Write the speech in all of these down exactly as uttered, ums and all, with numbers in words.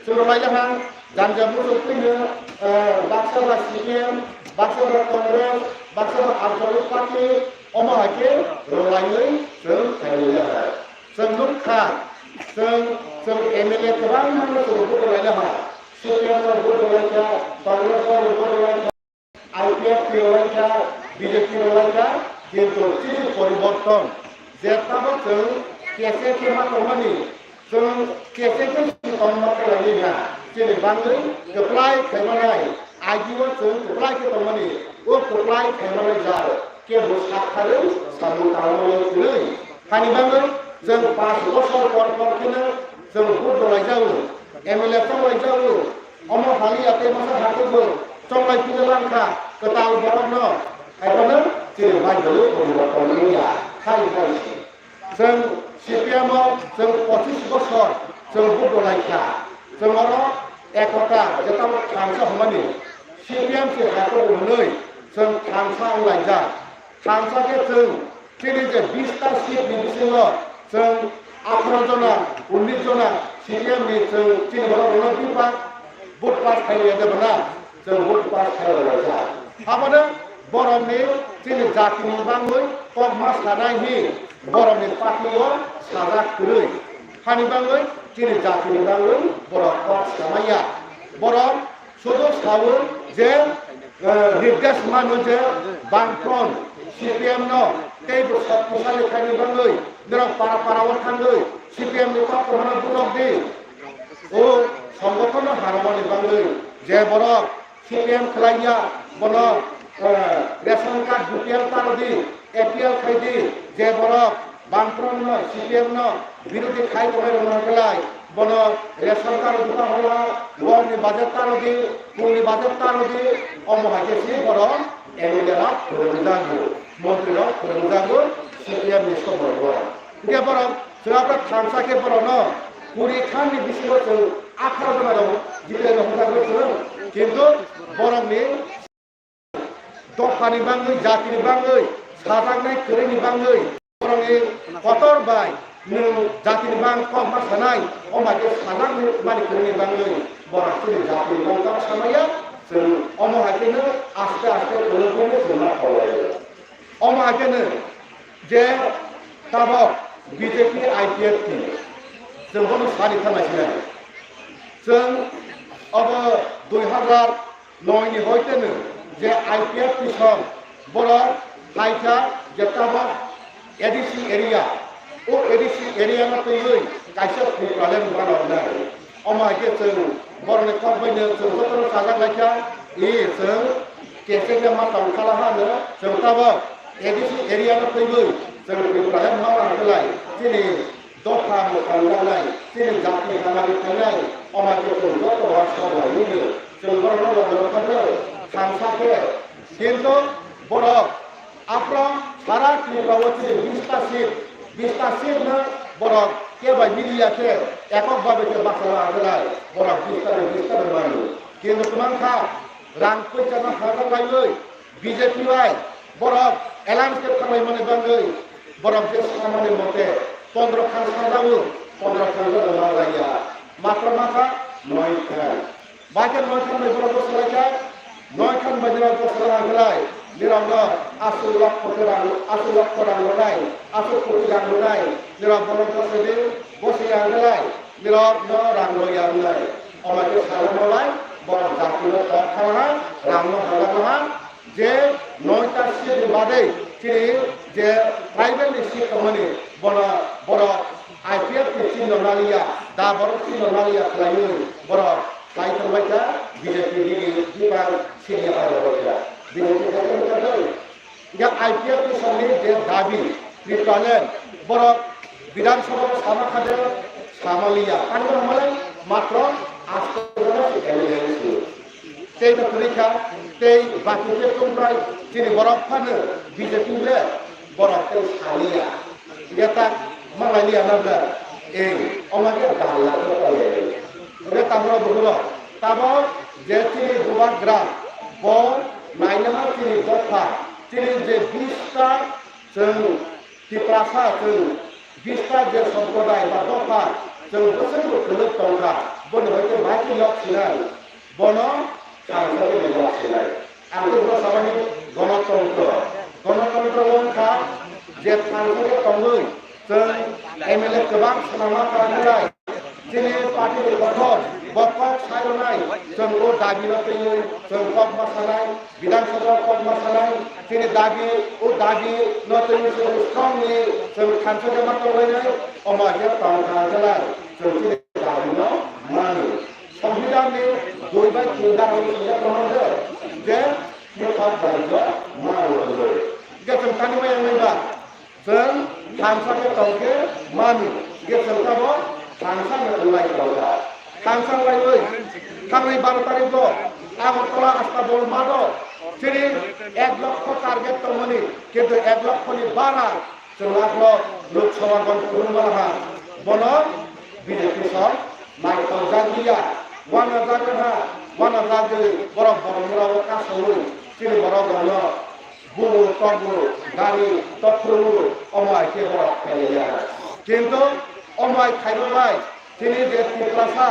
Chwng rwlaijak ha, jani jani muchung twino, eh, baksa ba C P M, baksa ba Congress, baksa ba Amchalik party, omo hai khe rwlaiwi chwng khairwlaijak ha. Chwng nuk kha, chwng, chwng M L A kwbangma no chwng vote rwlaijak ha. C P M no vote rwlaikha, Congress no vote rwlaikha. I P F T rwlaikha, B J P rwlaikha, kintu chini poriborton je tamo chwng kese khe ma tongmani, chwng kese khe tongma khlaiwi ha, chini bangwi kwplai khaimanai, agio chwng kwplai khe tongmani, o kwplai khaimanai jal kebo saktharwi samung tangmani kwrwi. Hani bangwi chwng panch bosor por por kheno chwng vote rwlaijago, M L A chonglaijago, omo haliya tei masa hakhe bo chonglai phila langkha kwtal borokno, haiphano chini bai dolo poriborton wngya, hai hai se. Chwng C P M o chwng pochis bosor chwng vote rwlaikha, chwng oro ekota je tamo thansa hwnmani C P M se haiphano hwnwi chwng thansa wnglaijak. Thansa khe chwng chini je bista seat ni bisingo chwng atharo jona, unnish jona C P M ni chwng chini borok rwna bipak vote pass khai rwya de bana, chwng vote pass khai rwlaijak. Abono borokni chini jatini bangwi kokma sanai hi borokni party o sajak kwrwi. Hani bangwi chini jatini bangwi borok kok samaya. Borok Sudu sawi je, eh, nirdesh mano je Bangphron C P M no tei bo sokti sale khaini bangwi norok para para o thangwi C P M ni kok kwmano bujok di. O songgothon no harmani bangwi je borok C P M khlaiya bono, eh, ration card B P L taro di, A P L khai di, je borok Bangphron no, C P M no birodhi khai tongnai rok no belai bono ration card rok buka holo, wal ni budget taro di, phul ni budget taro di, omo hai khe si borok M L A rok phwrwngjago, montri rok phwrwngjago C P M ni somoi o. Hingke borok chwla borok thansa khe borok no kuri khan ni bisingo chwng atharo jona rok jitrai rok hwnjago chwng, kintu borok ni dophani bangwi, jatini bangwi, sajaknai kwrwini bangwi, borokni kotor bai nwng jatini bang kok ma sanai, o bai khe sajaknai mani kwrwini bangwi borok chini jatini bang kok samaya, chwng omo hai kheno aste aste kwrwngwi chwng ma kholai. Omo hai kheno je tabok B J P I P F T chwng bono sani thangna sinai. Chwng obo dui hazar noi ni hoiteno je I P F T song borok phaikha je tabok A D C area, o A D C area no twiwi kaisa Tipraland banoknai. Omo hai khe chwng borokni kok bai no chwng jotono chajak laikha, e chwng kese khe ma tong khala hano chwng tabok A D C area no twiwi chwng Tipraland ma tong khlai chini dopha mwkhang jaknai, chini jati hamari phainai, omo khe chwng joto uansuk laimani. Chwng borokno logi rw thangkhe, thansa khe, kintu borok aphro sara Tripura o chini bista seat, bista seat no borok kebo miliya khe ekok babe khe bachana anglai, borok bista no bista no mani. Kintu kwmang kha rang poisa no hajak laiwi, B J P bai borok alliance khe thanglaimani bagwi borok je samani mote pondro khan sajago, pondro khan joto manlaiya, matro makha noi khan. Bai khe noi khan bai borok bwsalaikha, noi khan bai norok bwsala hwnkhlai, nirokno aswk lokho khe rang, aswk lokho rang rwnai, aswk koti rang rwnai, nirok borok bwsadi bwsaya hwnkhlai, nirokno rang rwya wngnai. Omo khe salai malai borok jatino kok kha, rangno hajak ha. Je noita seat ni bagwi chini je tribal ni seat tongmani bono borok I P F ni seat no naliya, da borok seat no naliya khlaiwi borok khlai tongbaikha B J P ni bipang seat ni aro borok B J P khlai tongbaikha. Hingke I P F ni songni je dabi Tipraland borok Bidhan Sabha o sama khade sama liya, ani borok malai matro asto jona M L A si. Tei no kwrwi kha, tei baki khe tongbai chini borok phano B J P le borok tei saliya. Yatak mangai liya na bla, ei, oma khe dal la khe pale. Ore tamro buhuro, tabo je chini bubagra, bo nainaha chini dopha, chini je bista chwng Tiprasa chwng bista je somprodai ba dopha chwng bwswk bo kwlwk tongkha. Bono hwnkhe bahai khe yok sinai, bono thansa khe yok sinai. Ang khe bono sabani gonotantro. Gonotantro wngkha je thansa khe tongwi chwng M L A kwbang swnamna kha hinai. Chini party ni kothok bo kok sai rwnai, chwng o dabi no twiwi chwng kok ma sanai, Bidhan Sabha o kok ma sanai, chini dabi, o dabi no twiwi chwng strong ni chwng thansa khe ma tonglainai, omo hai khe tong kha hinai chwng chini dabi no mani. Songbidan ni dui bai tin dara ni swijak tong kha je, je pithak rajyo mani hinwi. Hingkhe chwng thani ma yang nai ba? Chwng thansa khe tong khe mani, hingkhe chwng tamo thansa khe wng lai tong kha. Thansa wngwi thangnai baro tarikgo Agartala Astabol matho chini ek lokho target tongmani, kintu ek lokhoni bara chwng akhlo Lok Sabha gon phuru manha, bono B J P song naithok jak liya, uanajak wngkha, uanajagwi borok Boromura o kasaui chini borok rokno bubu, tobu, gari, tokhrogo, omo hai khe borok khailaiya. Kintu omo hai khaima bai chini je Tiprasa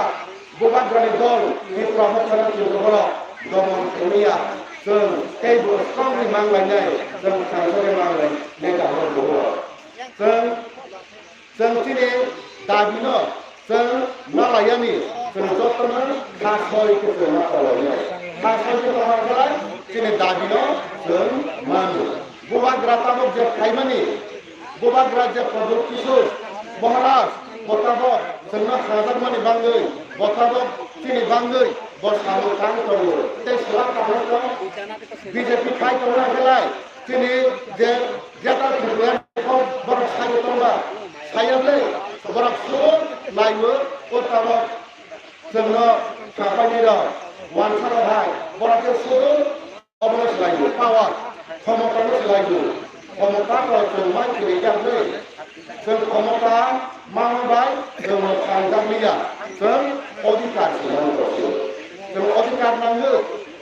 bubagrani dol, Tipra Mothani Tipra borok domon khaimaya, chwng teibo strongly manglainai, chwng thangsani manglai neta horo bubo. Chwng Chwng chini dabino chwng malayani, chwng jotono kha soi khe chwng ma tonglainai. Kha soi khe tongma khlai chini dabino chwng mano. Bubagra tabok je khaimani, bubagra je Pradyot Kishore Maharaj, bo tabok chwngno hamjakmani bangwi, bo tabok chini bangwi bo samung tang tongo. Tei swlak tangwi tong B J P khai tongna khlai chini je Greater Tipraland kok borok sai tongba, saya ble borok sugo laibo, o tabok chwngno kapaini rok wansa rok hai borok khe sugo obono swlaibo, power, khomota no swlaibo, khomota ko chwng mai khiri jak ble, chwng khomota mano bai chwng no sanjak liya, chwng odhikar se mano. Chwng odhikar nango.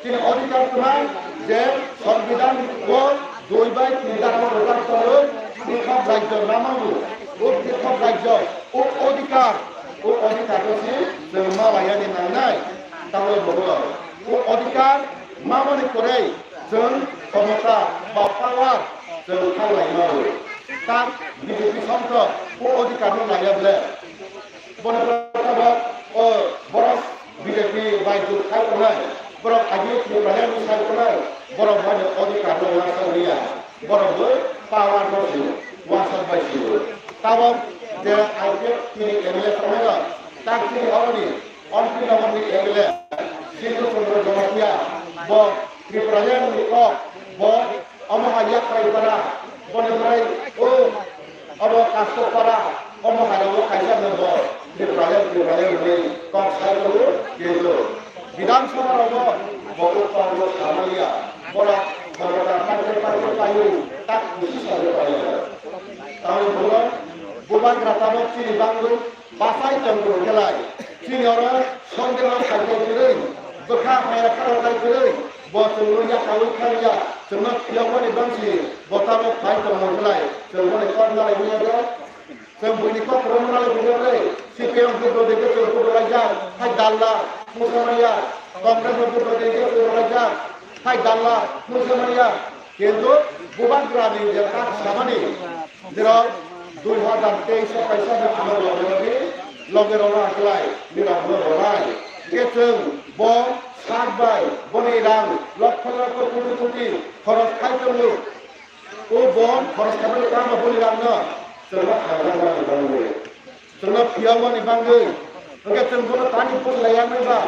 Chini odhikar kwmai je Songbidan o dui bai tin dara rwjak tongo, pithak rajyo namango. O pithak rajyo, o odhikar, o odhikar no se chwng ma laiyani nangnai. Tamo bo o odhikar mamani kwrwi chwng khomota ba power chwng kha lai mano. Tak B J P songkho o odhikar no laiya ble. Bono tabok, o, borok B J P bai jwk khai tongnai, borok I P F ni bai jwk khai tongnai, borok bai no odhikar no uansuk liya, borok bo power no sio, uansuk bai sio. Tabok je I P F ni M L A tongnai rok, tak chini oroni, Ompi Nogor ni M L A, Sindhu Chandra Jamatia, bo Tipraland ni kok, bo Omo hai yakhrai para, boni bai, o, obo kasto para, omo hai rogo kaisa no bo, Tipraland, Tipraland hwnwi kok sai tongo, kintu Bidhan Sabha rogo bo o kokno samaliya, borok khomota paikhe paikhe paiwi tak kusi sari paiya. Tamoni borok bubagra tabok chini bangwi bachai tongbo khelai. Chini oro sondeho khaikhe kwrwi, bwkha haya khara khai kwrwi, bo chwngno yakaui khaiya, chwngno phiyokmani bangsi, bo tabok phai tongmo khlai, chwng boni kok nalai manya ble, chwng buini kok kwrwngno nalai manya ble, C P M buddho dege chwng buddho laijak, hai dalla, musamaya, Congress no buddho dege chwng laijak, hai dalla, musamaya, kintu bubagrani je tak samani, Nirok dui hazar teis o kaisa no ano loge loge, loge rwna khlai, nirok no rwnai. Hingkhe chwng bo sak bai boni rang lokho lokho koti koti khoros khai tongo. O bo khoros khaimani tamo boni rang no chwngno hamjakmani bangwi, chwngno phiyokmani bangwi. Hingkhe chwng bono tani buji lai ya nai ba,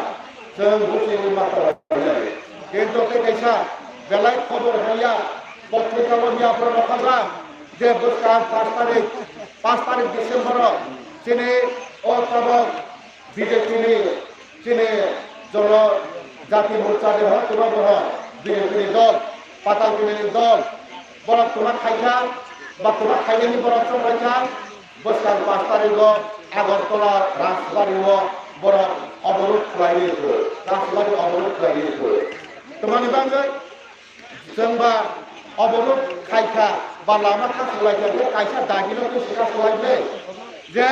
chwng buji ma ta lai. Kintu tei kaisa belai khobor haiya, potrika o ni aphuru rokha ba. Je bwskang pash tarik, pash tarik December o chini o tabok B J P ni chini Jono Jati Morcha ni ho, tuma boho B J P ni dol, Patal Kumar ni dol, borok tuma khaikha, ba tuma khainani borok chongkhaikha, bwskang pash tarik o Agartala Rajbari o borok oborod khlaini, Rajbari oborod khlaini. Tumani bangwi Chwng ba oborok khai kha, ba lama kha swlai kha, bo kaisa dagino twi swka swlai ble je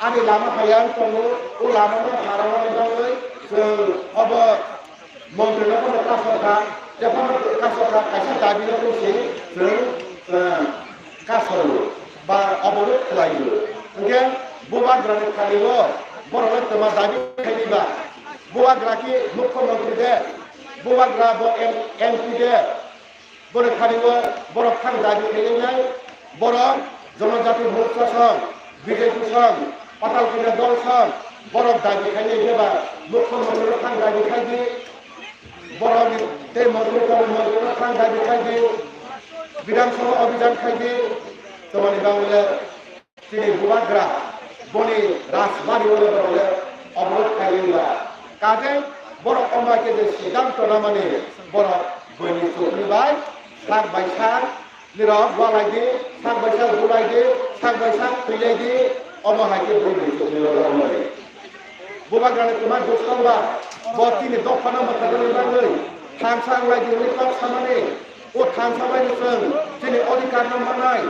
Ani lama hai ang tongo, o lama no harang bagwi chwng obo montri no bono kasokha, tei bono kasokha kaisa dabi no se chwng, eh, kasoro ba oborot khlaio. Hwnkhe bubagrani thani o borok no twma dabi khaini ba, bubagra khe mukhyamantri de, bubagra bo M-, M P de, Borok thani o borok thang dabi khainai, borok Jonojati Morcha song, B J P song, Patal Kanya dol song, borok dabi khainai jeba mukhyamantri rok thang dabi khai di, borok tei montri kok montri rok thang dabi khai di, Bidhan Sabha obhijan khai di, tomoni bangwile Chini bubagra boni rajbari o borok le oborot khaiywi ba. Kaje borok omo hai khe je siddhanto namani borok buini chukni bai sak bai sak nirok walai di, sak bai sak bulai di, sak bai sak thwilai di, omo hai khe buini chukni rok omo ni. Bubagrani kwma dusong ba, bo chini dophano mwthangwi bagwi thansa wnglai di hwnwi kok samani, o thansa bai no chwng chini odhikar no manai,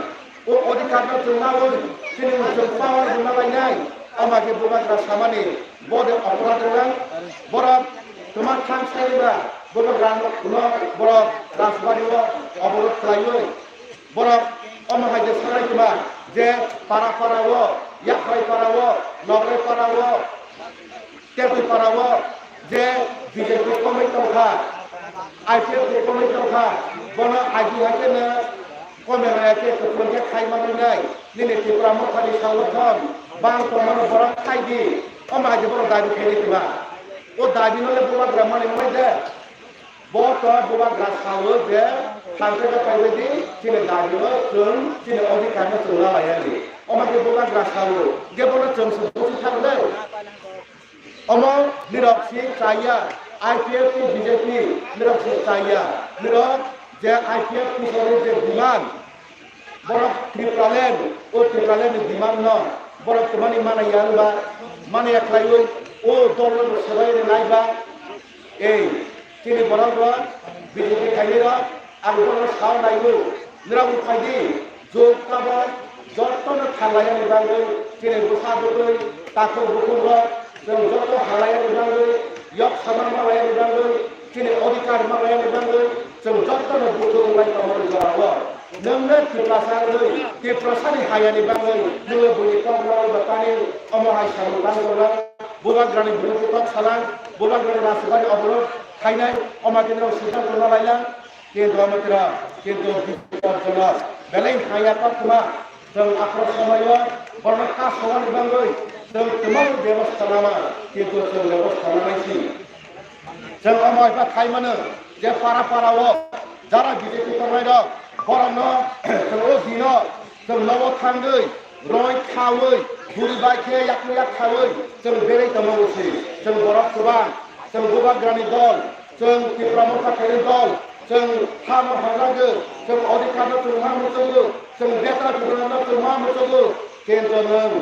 o odhikar no chwng nawi, chini chwng power bo nalainai, ama khe bubagra samani, bo de oporadh rwlang, borok kwma thangsani ba, bubagra no borok rajbari o oborot khlaiwi, Borok omo hai je sanai tongma je para para o, yakhrai para o, nograi para o, tetwi para o je B J P komai tongkha, I P F ni komai tongkha, bono agi hai khe no komai raya khe kwplwng khe khai manwi nai, nini Tipra Mothani sangothon bang tongmano borok khai di, omo hai je borok dabi khainai tongma. O dabi no le bubagra manwi nai de. Bo to bubagra sao je thansa khe phaibai di, chini dabi no chwng, chini odhikar no chwng na lai ya di. Omo khe bubagra sao, je bono chwng se busi thang le. Omo nirok si chaya, I P F ni B J P nirok si chaya, nirok je I P F ni sori je demand, Borok Tipraland, o Tipraland ni demand no borok twmani mana ya wngba, mana ya khlaiwi o dol no swbai rwnai ba, ei chini borok rok B J P khainai rok ang borok no sao naiwi, nirok wng phai di, jok tabok jotto no tharlai yani bagwi chini bwsa bwtwi takhuk bukhuk rok chwng jotto halai yani bagwi, yok sama malai yani bagwi, Chini odhikar manna bagwi chwng jotono bukhuk wngwi tongmani jorao nwngno Tiprasa wngwi Tiprasani hayani bagwi nwngno buini kok rwui ba tani omo hai samung tang tongo. Bubagrani biruti kok salang, bubagrani rajbari oborot khainai, omo khe norok siddhanto no lainang, kintu omo khe kintu biparjono belai haya koktwma. Chwng aphuru somoio borokno kasonani bagwi chwng kwbangma bebosta lama, kintu chwng bebosta lamaisi. Chwng omo hai kha khai mano je para para o jara B J P tongnai rok borokno chwng o dino chwng nogo thangwi roi khawi buri bai khe yakung yak khawi chwng berwi tongma usi. Chwng borok kwbang, chwng bubagrani dol, Chwng Tipra Motha khairwi dol, chwng ha no hamjagwi, chwng odhikar no chwng ma muchungo, chwng betra kwbangma no chwng ma muchungo, kintu nwng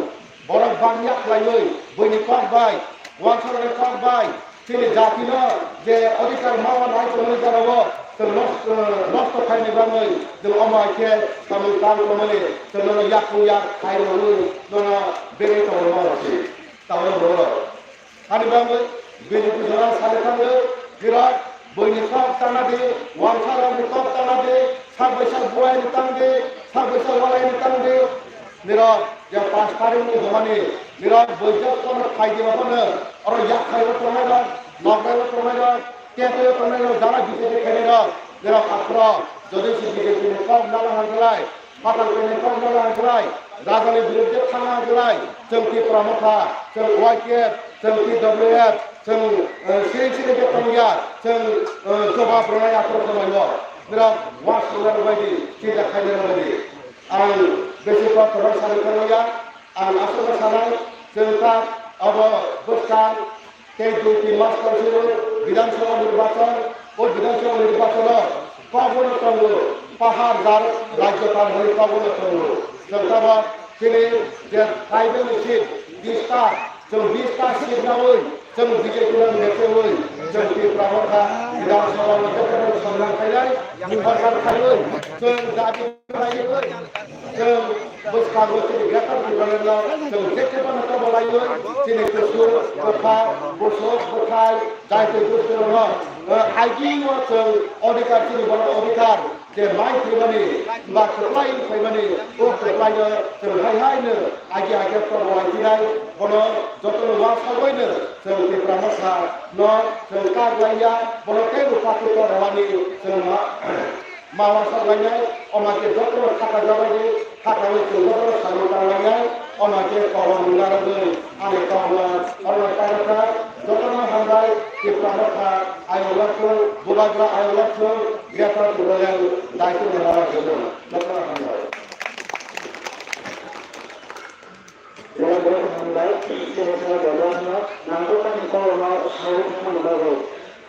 borok bangya khlaiwi, buini kok bai, wansarokni kok bai, chini jati no je odhikar ma wan hai chwngmani jorao chwng nos-, eh, nosto khaini bagwi, chwng omo hai khe samung tang tongmani, chwng nono yakung yak khai rwui, nono berwi tongma rwsi, tabuk borok. Ani bagwi B J P jora sari thangwi nirok buini kok tangna di, wansarokni kok tangna di, sak bai sak buaini tang di, sak bai sak walaini tang di. Nirok je pash tarikni hwnmani nirok bui jottono phai di, obono oro yakhai o tongnai rok, nokrai o tongnai rok, tete o tongnai rok, jara B J P khainai rok, nirok aphuru jodi se B J P ni kok nala hangkhlai, Phatar khainai kok nala hwnkhlai, rajani biruddhe thangna hwnkhlai, chwng Tipra Motha, chwng Y T F, chwng T W F, chwng, eh, siring siring khe tongya, chwng, eh, jobab rwnai aphuru khlaio. Nirok uansukna rwbaidi, chinta khaina rwbaidi. Ang besi kok kwbang sani khlaia, ang aswkno sanai, chwng ta abo bwskang Tei dui tin mas pore se Bidhan Sabha nirbachon, o Bidhan Sabha nirbachono kokbono tongo, pahar jar rajyopal hwnwi kokbono tongo. Chwng tabok chini je tribal ni seat bista, chwng bista seat naui chwng B J P no necheui chwng Tipra Motha Bidhan Sabha no jotono Khailai, ni horkar khaiwi, chwng dabi khlaiwi, chwng bwskango chini Greater Tipraland no chwng jephru no tobolaiwi, chini kusur, kwthar, bwswk, bwthai, jai twi bwswk no, eh, aigwi o chwng odhikar chini bono odhikar, je mai thwimani, ba kwplai thwimani, o kwplai no chwng hai hai no agi agi tobolai phinai, bono jotono uansugwi no chwng Tipra Motha no chwng kak lai ya, bono teibo patur rwani chwng ma, ma uansuk lainai, omo khe jotono khaka jabaidi, khaka wi chwng jotono samung tang lainai, omo khe kolom narwgwi ani tongma, orno tairokha, jotono hambai, Tipra Motha, ayung laksong, Bubagra ayung laksong, Greater Tipraland, daitwno narwgwi jotono hambai. Belai belai hambai, chini sal belai no nangkukmani kolomno sawi thangmani bagwi.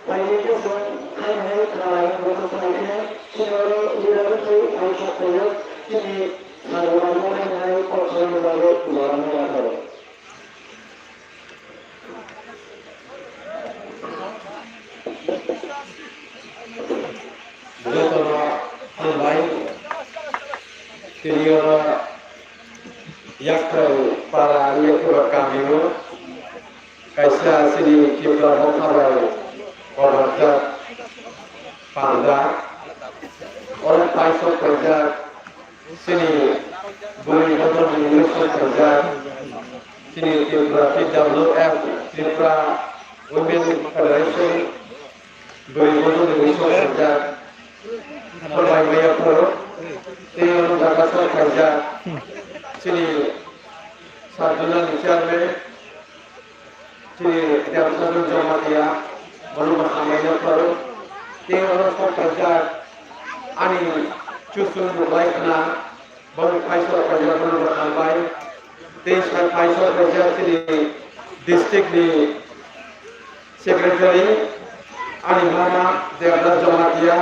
Phaini bosong hai hai khlai wngwi thangkhe chini oro leader wngwi ai sok phaio, chini sal belai no hai hai kok salmani bagwi borokno yapharo. Jotono hambai, tini oro Yakrang para wngya khe ba kamio kaisa chini Tipra Motha bai koborjak panda. Oro paisok paijak chini bwrwi bodol ni wngwi sok paijak chini Tripura P W F, Tripura Women Federation, bwrwi bodol ni wngwi sok paijak. Hambai maya phuru tei oro jaga sok paijak chini sub zonal ni chairman, chini Debsajun Jamatia, bono bo hambai no phuru tei oro sok paijak ani chuchung rok lai khna, bono paisok paijak, bono bo hambai. Tei sa paisok paijak chini district ni Secretary, ani mama Devdas Jamatia,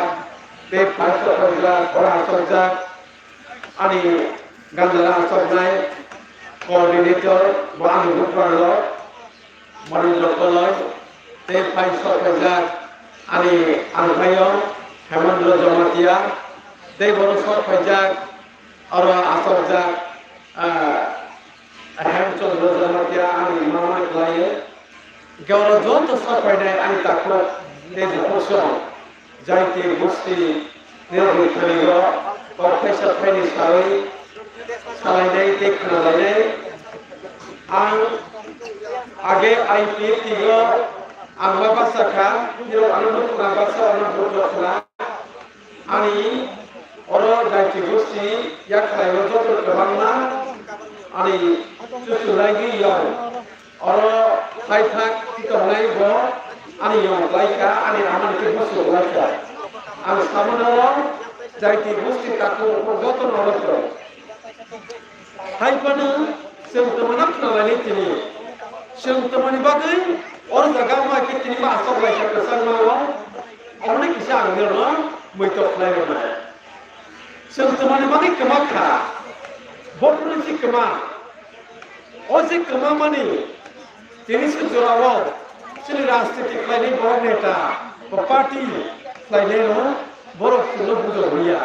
tei paisok paijak oro achukjak ani gandara achuknai coordinator bo ani buphang rok, Manindra Koloi, tei paisok paijak ani angphaio Hemendra Jamatia, tei bono sok paijak oro achukjak, ah, Hemchandra Jamatia ani mama khlaiwi. Hwnkhe oro joto sok painai ani takhuk tei bukhuk song, jaiti gusti ni rwngthani rok kok thaisa thaini sawi salainai tei khwnalainai. Ang age I P F T o ang ma basa kha, nirok ano nukna baksa ano bujo khna. Ani oro jaiti gusti yakhrai o joto kwbangma ani chuchulaigwi yong. Oro haithak titongnai bo ani yong klaikha, ani ramani khe busu klaikha. Ang samano jaiti gusti takhuk jotono oro tong. Hai phano chwng twmana khna lainai tini. Chwng twmani bagwi oro jaga ma khe tini ma asok laisa kwchangma o. Omo ni kisa ang nirokno muitok khlai rwnai. Chwng twmani bagwi kwma kha. Bophuru si kwma. O si kwma mani. Tini se jorao chini rajniti khlainai borok neta ba party khlainai rok borok chwngno bujok ya.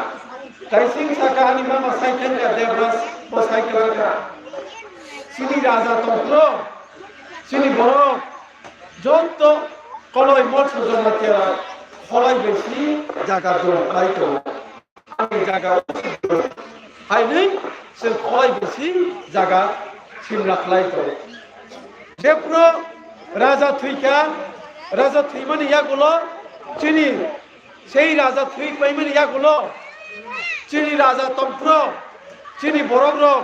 Taising saka ani mama sai thangkha Debras bo sai kwlangkha. Chini raja tongphuru chini borok joto koloi mol sojorma tera kholai bai si jaga dong khlai tongo. Ani jaga o hainwi chwng kholai bisi jaga simna khlai tongo. Jephru raja thwikha, raja thwimani yagulo chini sei raja thwi paimani yagulo chini raja tongphru chini borok rok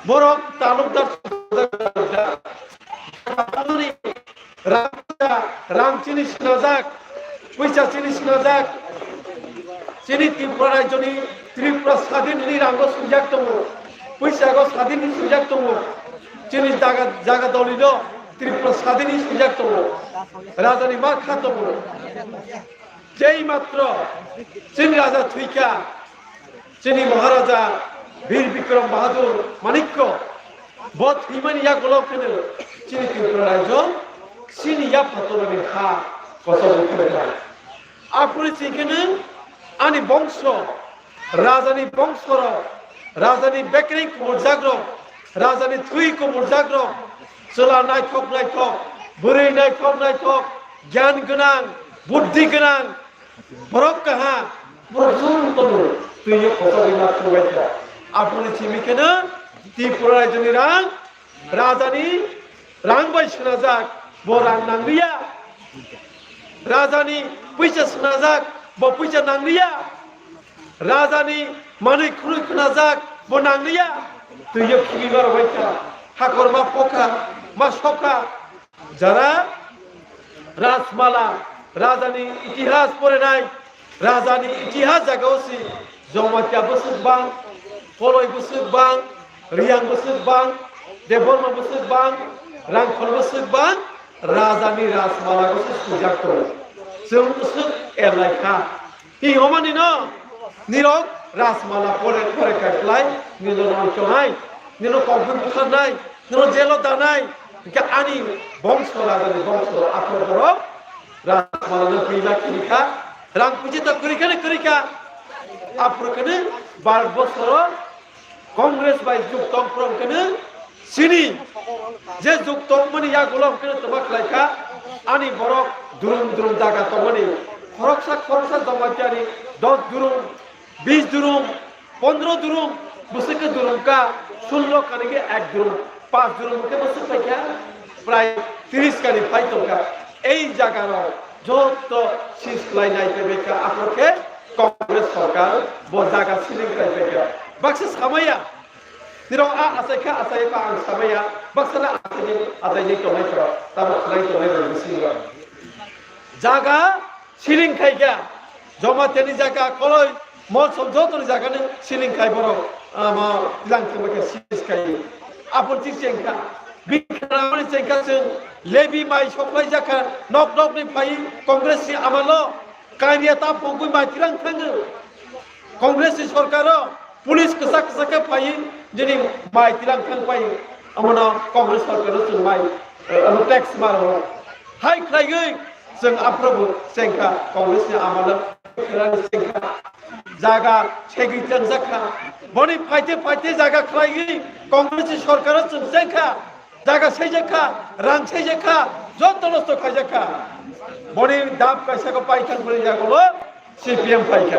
Borok talukdar rang, rang chini sinajak, puisa chini sinajak, chini Tripura rajyoni Tripura sadin ni rango swijak tongo, puisa go sadin ni swijak tongo, chini jaga, jaga doli no Tripura sadin ni swijak tongo, rajani ma kha tongo. Jei matro chini raja thwikha, chini Maharaja Bir Bikram Bahadur Manikya, bo thwimani yagulo kheno chini Tripura rajyo chini yapha tongmani ha kotor wngkha. Aphuru chingkhe nwng ani bongso, rajani bongsorok, rajani bekreng kumurjakrok, rajani thwi kumurjakrok, chwla naithok naithok, bwrwi naithok naithok, gyan gwnang, buddhi gwnang, borok kaha, borok jotono twiwi khosogwi ma thangbaikha. Aphuru chingkhe nwng Tripura rajyoni rang, rajani rang bai swnajak, bo rang nangliya. Rajani puisa swnajak, bo puisa nangliya. Rajani manwi khwnwi khwnajak, bo nangliya. Twiwi khibi barok baikha, hakhor ma pokha, ma sokha. Jara Rajmala, rajani itihas porenai, rajani itihas jagao si Jamatia bwswk bang, Koloi bwswk bang, Riyang bwswk bang, Debbarma bwswk bang, Rangkhol bwswk bang, rajani Rajmala bwswk swijak tongo. Chwng bwswk erlai kha. Hi homani no? Nirok Rajmala pore pore kaklai, nino roi tonai, nino kongkhu bukharnai, nino jelo danai, hingke ani bongso rajani bongso aphuru borok Rajmala no pila khirikha, rang puji to kwrwi khani kwrwi kha, aphuru khani Bharat borsoro Congress bai juk tong phuru hwnkhe chini je juk tongmani yagulo hwnkhe twma khlai kha, ani borok durum durum jaga tongmani, khoroksa khoroksa Jamatia ni dos durum, bis durum, pondro durum, bwswk khe durum ka, sullo kani khe ek durum, panch durum hwnkhe bwswk pai kha, prai tris kani pai tong kha. Ei jaga rok joto sis khlai nai paibai kha, aphuru khe Congress sorkar bo jaga siling khlai pai kha. Baksa samaya, nirok a achai kha, achai kha ang samaya, baksa na achai ni, achai ni tongnai kha, tamo khlai tongnai rok bisingo. Jaga siling khai kha, Jamatia ni jaga Koloi, Molsom joto ni jaga ni siling khai borok, ama tilang thangbai kha sis khai. Aphuru chengkha, bikha ramani chengkha chwng, lebi mai soklai jakha, nok nok ni phai Congress ni amalo, Kanya ta phungwi mai tirang thango. Congress ni sorkaro police kwchak kwchak khe phaiwi jeni mai tirang thang pai. Amono Congress sorkaro chwng mai, eh, ano tax maro. Hai khlaiwi chwng aphrobo chengkha Congress ni amalo chengkha. Jaga segwi tangjakha. Boni phaite phaite jaga khlaiwi Congress ni sorkaro chwng chengkha. Jaga saijakha, rang saijakha, joto nosto khaijakha. Boni dap kaisa ko paithang phuri jago C P M phaikha.